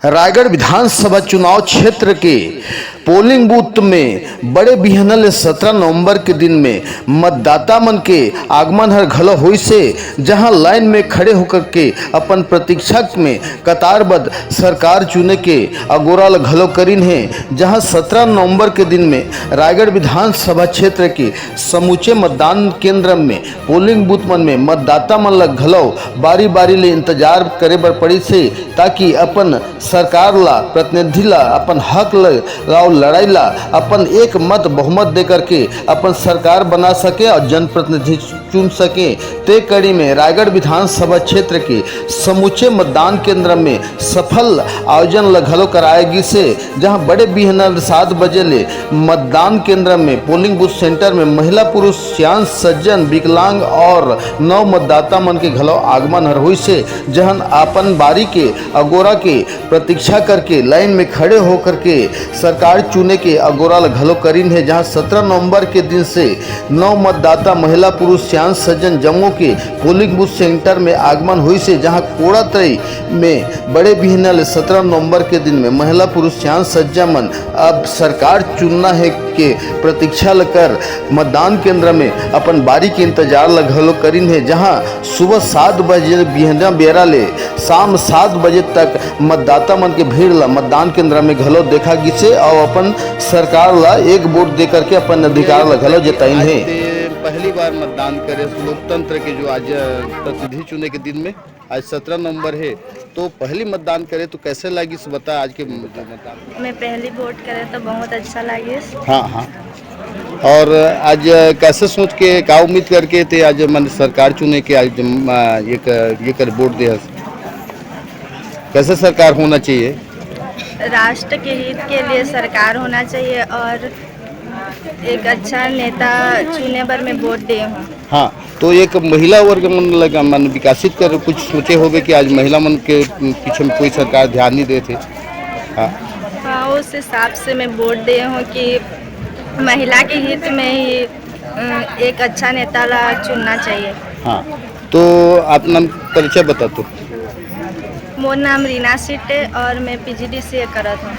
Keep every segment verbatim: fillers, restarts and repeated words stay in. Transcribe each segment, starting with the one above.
रायगढ़ विधानसभा चुनाव क्षेत्र के पोलिंग बूथ में बड़े बिहनल सत्रह नवंबर के दिन में मतदाता मन के आगमन हर घलो होइस हे, जहां लाइन में खड़े होकर के अपन प्रतीक्षा में कतारबद्ध सरकार चुने के अगोरा ल घलो करिन हे। जहां सत्रह नवंबर के दिन में रायगढ़ विधानसभा क्षेत्र के समूचे मतदान केंद्र में पोलिंग बूथ मन में मतदाता मन ल घलो बारी-बारी ले इंतजार करे बर पड़िस हे, ताकि अपन सरकार ला, प्रतिनिधि ला, अपन हक ल, ला, लड़ाई ला अपन एक मत बहुमत दे करके अपन सरकार बना सके और जनप्रतिनिधि चुन सके। ते कड़ी में रायगढ़ विधानसभा क्षेत्र के समूचे मतदान केंद्र में सफल आयोजन ल घलो कराया गिस हे, जहां बड़े बिहनर सात बजे ले मतदान केंद्र में, पोलिंग बूथ सेंटर में महिला, पुरुष, सियान, सज्जन, विकलांग और नव मतदाता मन के घलो आगमन हर होइस हे, जहन अपन बारी के अगोरा के प्रतीक्षा करके लाइन में खड़े होकर के सरकार चुने के अगोरा ल घलो करिन हे, जहां सत्रह नवंबर के दिन से नव मतदाता, महिला, पुरुष, सियान, सज्जन जम्मो के पोलिंग बूथ सेंटर में आगमन होइस हे, जहां कोड़ातरई में बड़े बिहना ले सत्रह नवंबर के दिन में महिला, पुरुष, सियान, सज्जन मन अब सरकार चुनना हे के प्रतीक्षा ल कर मतदान केंद्र में अपन बारी के इंतजार ल घलो करिन हे, जहां सुबह सात बजे बिहनिया बेरा ले शाम सात बजे तक मतदाता मन के भीड़ ल मतदान केंद्र में घलो देखा गिस हे और अपन सरकार ल एक वोट दे करके अपन अधिकार ल घलो जताइन हे। आज ते पहली बार मतदान करे, लोकतंत्र के जो आज प्रतिनिधि चुने के दिन में आज सत्रह नवंबर हे, तो पहली मतदान करे तो कैसे लागिस, बता आज के जो मतदान? मैं पहली वोट करे तो बहुत अच्छा लागिस। हाँ, हाँ। और आज कैसे सोच के, का उम्मीद करके ते आज मन सरकार चुने के आज, अ, ये कर, ये कर वोट दे हस? कैसे सरकार होना चाहिए? राष्ट्र के हित के लिए सरकार होना चाहिए और एक अच्छा नेता चुने बर मैं वोट दे हूँ। हाँ, तो एक महिला वर्ग मन लगा, मन विकसित कर कुछ सोचे होबे कि आज महिला मन के पीछे में कोई सरकार ध्यान नहीं देथे। हाँ। हाँ, उस हिसाब से मैं वोट दे हूँ कि महिला के हित में ही, अ, एक अच्छा नेता ला चुनना चाहिए। हाँ, तो आप नाम परिचय बता तो। मोर नाम रीना सिट है और मैं पीजीडीसीए करत हूँ।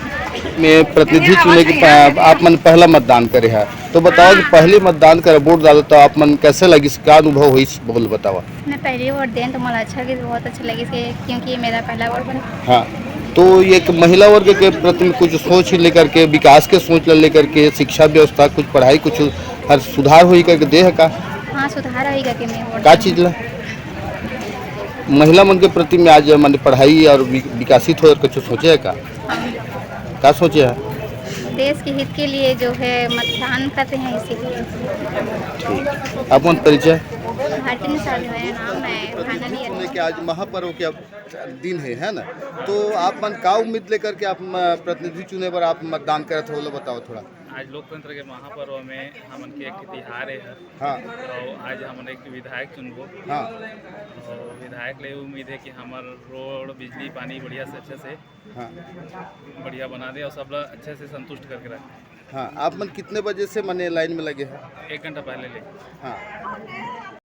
मैं प्रतिनिधि चुने के पा-, आप मन पहला मतदान करे हा, तो बताओ कि हाँ। पहले मतदान करे, वोट डालो, तो आप मन कैसे लगिस, का अनुभव होइस, बोल बतावा। मैं पहली वोट दें तो मोला अच्छा लगिस, बहुत अच्छा लगिस कि, क्योंकि ये मेरा पहला वोट बना। हाँ, तो एक महिला वर्ग के प्रति में कुछ सोच लेकर के, विकास के सोच ला लेकर के, शिक्षा व्यवस्था, कुछ पढ़ाई, कुछ हर सुधार होई करके दे है का? हाँ, सुधार होई करके मैं वोट का दें। चीज ला? महिला मन के प्रति में आज माने पढ़ाई और वि-, विकसित हो और कुछ सोचे है का? हाँ। का सोचे है? देश के हित के लिए जो है मतदान करते हैं, इसीलिए। ठीक। अपन परिचय? भारती निषाद मेरा नाम है, फाइनल ईयर में। के आज महापर्व के अब दिन है, है ना? तो आप मन का उम्मीद लेकर के आप म-, प्रतिनिधि चुने बर आप मतदान करत हो, ओला बताओ थोड़ा। आज लोकतंत्र के महापर्व में हमन के एक तिहार है। हाँ। तो आज हमन एक विधायक चुनबो। हाँ। और विधायक ले उम्मीद है कि हमर रोड, बिजली, पानी बढ़िया से, अच्छे से हाँ। बढ़िया बना दे और सब ला अच्छे से संतुष्ट करके रखे। हाँ, आप मन कितने बजे से मने लाइन में लगे हैं? एक घंटा पहले ले। हाँ।